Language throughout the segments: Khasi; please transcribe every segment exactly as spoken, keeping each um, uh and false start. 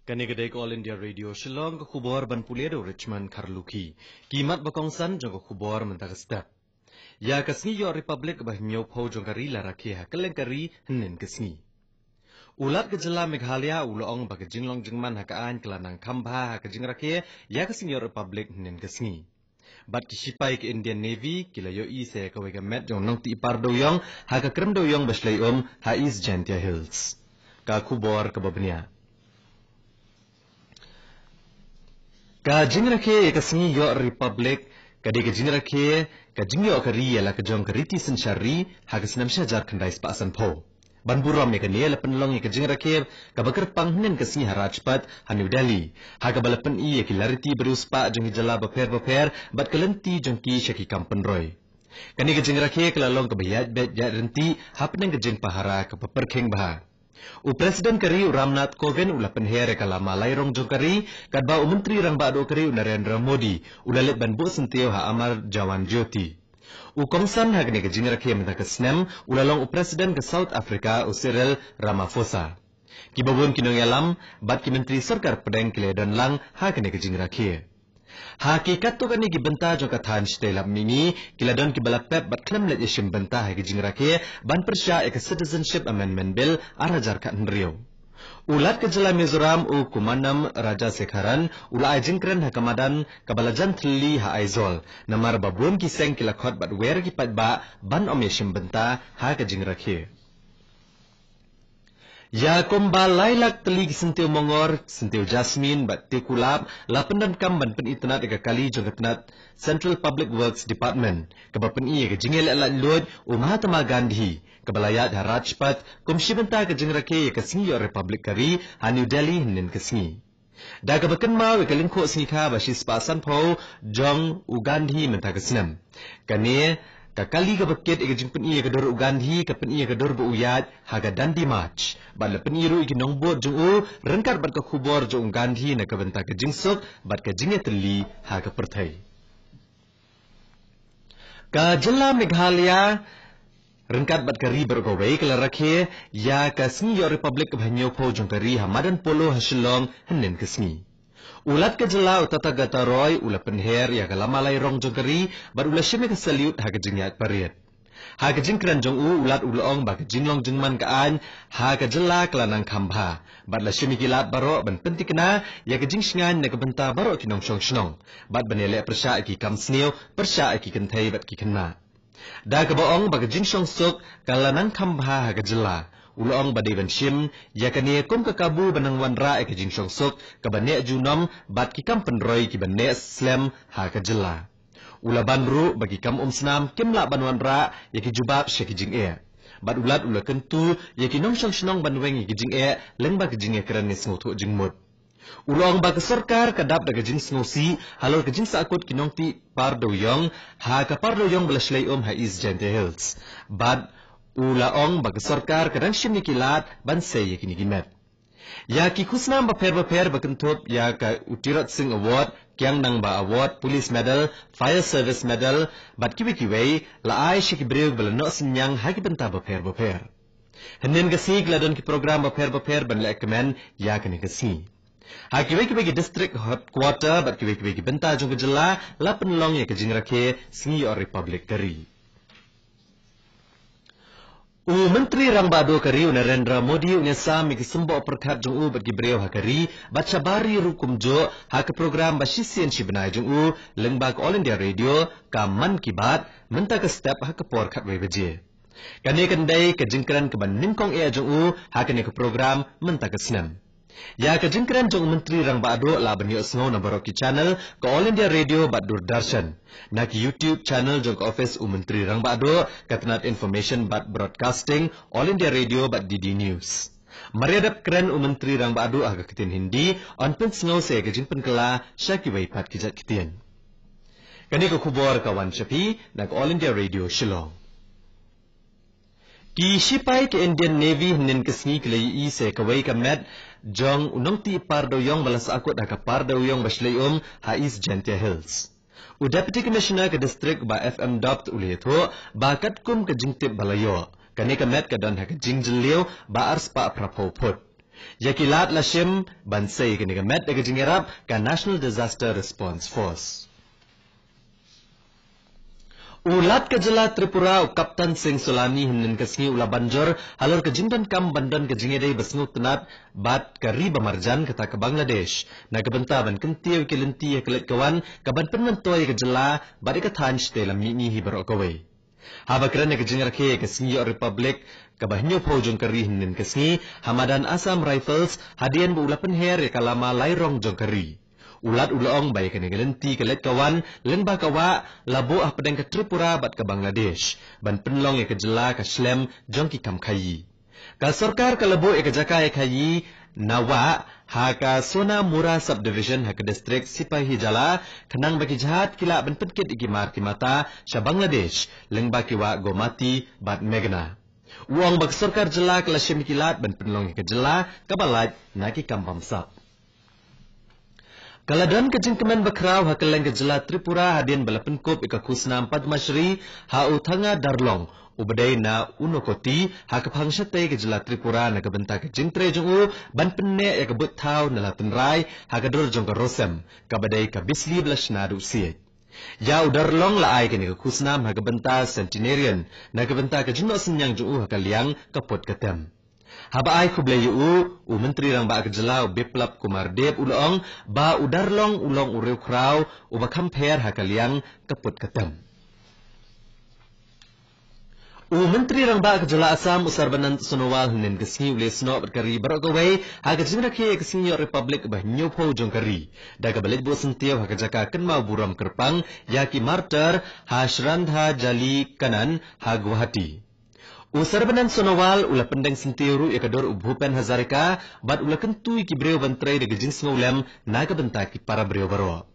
Kane ka dei ka All India Radio Shillong, ka khubor ban pule da u Richmond Kharlukhi. Ki mat ba kongsan jong ka khubor mynta ka step. Ïa ka sngi ïoh Republic ba hynñiewphew jong ka ri la rakhe ha kylleng ka ri hynnin ka sngi. U Lat ka jylla Meghalaya u la ong ba ka jinglong jingman ha ka aiñ ka la nang kham bha ha ka jingrakhe ïa ka sngi ïoh Republic hynnin ka sngi. Bad ki shipai ka Indian Navy ki la ïohi sa ïa kawei ka met jong u nongtih par dewïong ha ka krem dewïong ba shlei um ha East Jaintia Hills. Ka khubor kaba bniah. Ka jingrakhe ïa ka sngi ïoh Republic ka dei ka jingrakhe, ka jingïoh ka ri ïa la ka jong ka riti synshar ri ha ka snem shi hajar khyndai spah sanphew. Ban burom ïa kane la pynlong ïa ka jingrakhe kaba kyrpang hynnin ka sngi ha Rajpath ha New Delhi, ha kaba la pyni ïa ki lariti ba riewspah jong ki jylla bapher bapher bad ka lynti jong ki sha ki kam pynroi. Kane ka jingrakhe ka la long kaba ïaid beit ïaid ryntih hapdeng ka jingpahara kaba pyrkhing bha. U President ka ri u Ramnath Kovind u la pynher ïa ka lama lai rong jong ka ri, katba u Myntri Rangbah Duh ka ri u Narendra Modi u la leit ban buh syntiew ha Amar Jawan Jyoti. U kongsan ha kane ka jingrakhe mynta ka snem u la long u President ka South Africa u Cyril Ramaphosa. Kiba bun ki nongïalam bad ki myntri sorkar pdeng ki la don lang ha kane ka jingrakhe. Ha ki katto katne ki bynta jong ka thaiñ shatei lap mihngi ki la don kiba la pep bad khlem leit ïashim bynta ha ki jingrakhe ban pyrshah ïa ka Citizenship Amendment Bill ar hajar khathynriew. U Lat ka jylla Mizoram u Kumanam Rajasekharan u la ai jingkren ha ka madan kaba la jan thylli ha Aizawl, namar ba bun ki seng ki la khot bad wer ki paidbah ban ym ïashim bynta ha ka jingrakhe. Ïa kumba lai lak tylli ki syntiew mongor, syntiew jasmine bad tiew kulab la pyndonkam ban pynitynnad ïa ka kali jong ka tnat Central Public Works Department kaba pyni ïa ka jingïaleh laitluid u Mahatma Gandhi, kaba la ïaid ha Rajpath kum shi bynta ka jingrakhe ïa ka sngi ïoh Republic ka ri ha New Delhi hynnin ka sngi. Da kaba kynmaw ïa ka lyngkhuh sngi kha ba shi spah sanphew jong u Gandhi mynta ka snem, kane ka kali kaba kit ïa ka jingpyni ïa ka dur u Gandhi ka pyni ïa ka dur ba u ïaid ha ka Dandi March bad la pyni ruh ïa ki nongbud jong u ryngkat bad ka khubor jong u Gandhi na ka bynta ka jingsuk bad ka jingïatylli ha ka pyrthei. Ka jylla Meghalaya ryngkat bad ka ri baroh kawei ka la rakhe ïa ka sngi ïoh Republic kaba hynñiewphew jong ka ri ha madan Polo ha Shillong hynnin ka sngi. U Lat ka jylla u Tathagata Roy u la pynher ïa ka lama lai rong jong ka ri bad u la shim ïa ka salute ha ka jingïaid parade. Ha ka jingkren jong u, u Lat u la ong ba ka jinglong jingman ka aiñ ha ka jylla ka la nang kham bha bad la shim ïa ki lad baroh ban pyntikna ïa ka jingshngaiñ na ka bynta baroh ki nongshong shnong bad ban ïaleh pyrshah ïa ki kam sniew pyrshah ïa ki kynthei bad ki khynnah. Da kaba ong ba ka jingshongsuk ka la nang kham bha ha ka jylla, u la ong ba dei ban shim ïa kane kum ka kabu ban nang wanrah ïa ka jingshongsuk kaba neh junom bad ki kam pynroi kiba neh slem ha ka jylla. U la ban ruh ba ki kam umsnam kim lah ban wanrah ïa ki jubab sha ki jingeh. Bad u Lat u la kyntu ïa ki nongshong shnong ban weng ïa ki jingeh lyngba ka jingïakren ne sngewthuh jingmut. U la ong ba ka sorkar ka dap da ka jingsngewsih halor ka jingsahkut ki nongtih par dewïong ha ka par dewïong ba la shlei um ha East Jaintia Hills. Bad u la ong ba ka sorkar ka dang shim ïa ki lad ban sei ïa kine ki met. Ïa ki khusnam bapher bapher ba kynthup ïa ka u Tirot Sing Award, Kiang Nangbah Award, Police Medal, Fire Service Medal bad kiwei kiwei la ai sha ki briew ba la noh synñiang ha ki bynta bapher bapher. Hynnin ka sngi ki la don ki program bapher bapher ban lehkmen ïa kane ka sngi. Ha kiwei kiwei ki district headquarter bad kiwei kiwei ki bynta jong ka jylla la pynlong ïa ka jingrakhe sngi ïoh Republic ka ri. U Myntri Rangbah Duh ka ri u Narendra Modi u la sam ïa ki symboh pyrkhat jong u bad ki briew ha ka ri bad shabar ri ruh kumjuh ha ka program ba shisien shi bnai jong u lyngba ka All India Radio, ka Mann Ki Baat, mynta ka step ha ka por khatwei baje. Kane kan dei ka jingkren kaba nyngkong eh jong u ha kane ka program mynta ka snem. Ïa ka jingkren jong u Myntri Rangbah Duh lah ban ïohsngew na baroh ki channel ka All India Radio bad Doordarshan, na ki YouTube channel jong ka office u Myntri Rangbah Duh, ka tnat Information bad Broadcasting, All India Radio bad D D News. Mar ïa dep kren u Myntri Rangbah Duh ha ka ktien Hindi, yn pynsngew sa ïa ka jingpynkylla sha kiwei pat ki jait ktien. Kane ka khubor ka wan sha phi na ka All India Radio Shillong. Ki shipai ka Indian Navy hynnin ka sngi ki la ïohi sa ïa kawei ka met jong u nongtih par dewïong ba la sahkut ha ka par dewïong ba shlei um ha East Jaintia Hills. U Deputy Commissioner ka district Bah F M Dopt u la ïathuh ba katkum ka jingtip ba la ïoh, kane ka met ka don ha ka jingjylliew ba ar spah phra phew phut. Ïa ki lad la shim ban sei kane ka met da ka jingïarap ka National Disaster Response Force. U Lat ka jylla Tripura, u Captain Singh Solani, hynnin ka sngi u la ban jur halor ka jingdonkam ban don ka jingïadei ba sngewtynnat bad ka ri ba marjan, kata ka Bangladesh, na ka bynta ban kyntiew ïa ki lynti ha ka leit ka wan kaban pynmyntoi ïa ka jylla bad ïa ka thaiñ shatei lam mihngi hi baroh kawei. Haba kren ha ka jingrakhe ïa ka sngi ïoh Republic kaba hynñiewphew jong ka ri hynnin ka sngi ha madan Assam Rifles, hadien ba u la pynher ïa ka lama lai rong jong ka ri, u Lat u la ong ba ïa kane ka lynti ka leit ka wan lyngba ka wah la buh hapdeng ka Tripura bad ka Bangladesh ban pynlong ïa ka jylla ka shlem jong ki kam khaïi. Ka sorkar ka la buh ïa ka jaka ïa khaïi na wah ha ka Sonamura Subdivision ha ka district Sipahijala, khnang ba ki jhad ki lah ban pynkit ïa ki mar ki mata sha Bangladesh lyngba ki wah Gomati bad Meghna. U ong ba ka sorkar jylla ka la shim ïa ki lad ban pynlong ïa ka jylla kaba lait na ki kam bamsap. Ka la don ka jingkmen bakhraw ha kylleng ka jylla Tripura hadien ba la pynkup ïa ka khusnam Padma Shri ha u Thanga Darlong, uba dei na Unakoti, ha ka phang shatei ka jylla Tripura, na ka bynta ka jingtrei jong u ban pynneh ïa ka buit thaw na la tynrai ha ka dur jong ka rosem, kaba dei ka bisli ba la shna da u siej. Ïa u Darlong la ai kane ka khusnam ha ka bynta centenarian, na ka bynta ka jingnoh synñiang jong u ha ka liang ka put ka tem. Haba ai khublei ïa u, u Myntri Rangbah ka jylla, u Biplab Kumar Deb, u la ong ba u Darlong u long u riewkhraw uba kham pher ha ka liang ka put ka tem. U Myntri Rangbah ka jylla Assam, u Sarbanand Sonowal, hynnin ka sngi u la ïasnoh bad ka ri baroh kawei ha ka jingrakhe ïa ka sngi ïoh Republic ba hynñiewphew jong ka ri, da kaba leit buh syntiew ha ka jaka kynmaw burom kyrpang ïa ki martyr ha Shraddhanjali Kannan ha Guwahati. U Sarbanand Sonowal u la pyndeng syntiew ruh ïa ka dur u Bhupen Hazarika bad u la kyntu ïa ki briew ban trei da ka jingsngewlem na ka bynta ki para briew baroh.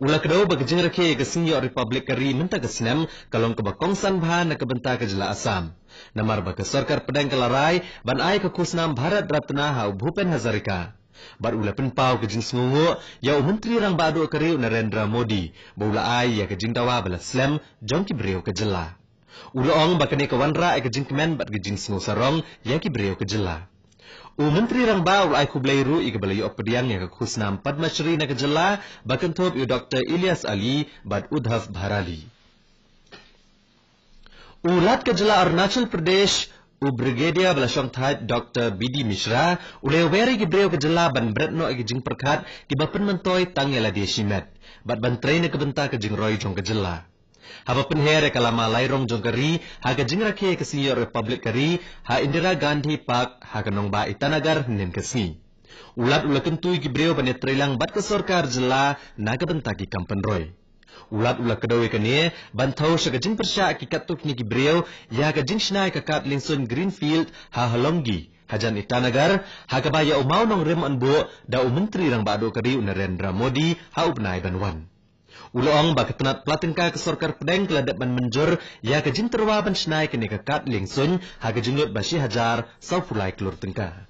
U la kdew ba ka jingrakhe ïa ka sngi ïoh Republic ka ri mynta ka snem ka long kaba kongsan bha na ka bynta ka jylla Assam, namar ba ka sorkar pdeng ka la rai ban ai ka khusnam Bharat Ratna ha u Bhupen Hazarika. Bad u la pynpaw ka jingsngewnguh ïa u Myntri Rangbah duh ka ri, u Narendra Modi, ba u la ai ïa ka jingdawa ba la slem jong ki briew ka jylla. U la ong ba kane ka wanrah ïa ka jingkmen bad ka jingsngew sarong ïa ki briew ka jylla. U Myntri Rangbah u la ai khublei ruh ïa kaba la ïoh pdiang ïa ka khusnam Padma Shri na ka jylla, ba kynthup ïa u Doctor Ilyas Ali bad Udhav Bharali. U Lat ka jylla Arunachal Pradesh, u Brigadier ba la shongthait Doctor B D Mishra, u la ïawer ïa ki briew ka jylla ban bret noh ïa ki jingpyrkhat kiba pynmyntoi tang ïa lade shimet, bad ban trei na ka bynta ka jingroi jong ka jylla. Haba pynher ïa ka lama lai rong jong ka ri ha ka jingrakhe ïa ka sngi ïoh Republic ka ri ha Indira Gandhi Park ha ka nongbah Itanagar hynnin ka sngi, u Lat u la kyntu ïa ki briew ban ïatrei lang bad ka sorkar jylla na ka bynta ki kam pynroi. U Lat u la kdew ïa kane ban thew sha ka jingpyrshah ki katto katne ki briew ïa ka jingshna ïa ka kad liengsuiñ Greenfield ha Hollongi, hajan Itanagar, ha kaba ïa u mawnongrim yn buh da u Myntri Rangbah duh ka ri, u Narendra Modi, ha u bnai ban wan. U la ong ba ka tnat pla tyngka ka sorkar pdeng ka la dep ban mynjur ïa ka jingtyrwa ban shna ïa kane ka kad liengsuiñ ha ka jinglut ba shi hajar sawphew lai klur tyngka.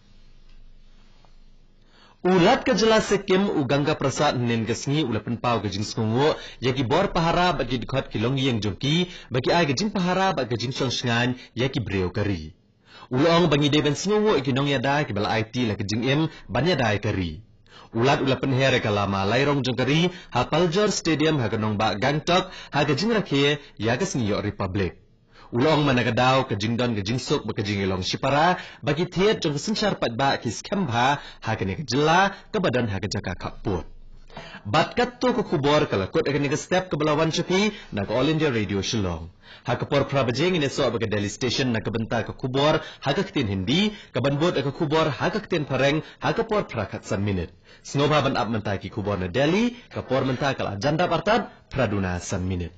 U Lat ka jylla Sikkim, u Ganga Prasad, hynnin ka sngi u la pynpaw ka jingsngewnguh ïa ki bor pahara bad ki dkhot ki longïing jong ki ba ki ai ka jingpahara bad ka jingshong shngaiñ ïa ki briew ka ri. U la ong ba ngi dei ban sngewnguh ïa ki nongïada kiba la aiti la ka jingim ban ïada ïa ka ri. U Lat u la pynher ïa ka lama lai rong jong ka ri ha Paljor Stadium ha ka nongbah Gangtok ha ka jingrakhe ïa ka sngi ïoh Republic. U la ong mynta ka daw ka jingdon ka jingsuk bad ka jingïalong shipara ba ki thied jong ka synshar paidbah ki skhem bha ha kane ka jylla kaba don ha ka jaka khappud. Bad katto ka khubor ka la kut ha kane ka step kaba la wan sha phi na ka All India Radio Shillong. Ha ka por phra baje ngin ïasoh bad ka Delhi Station na ka bynta ka khubor ha ka ktien Hindi, kaban bud ïa ka khubor ha ka ktien Phareng ha ka por phra khatsan minit. Sngewbha ban ap mynta ki khubor na Delhi, ka por mynta ka la jan dap artat phra duna san minit.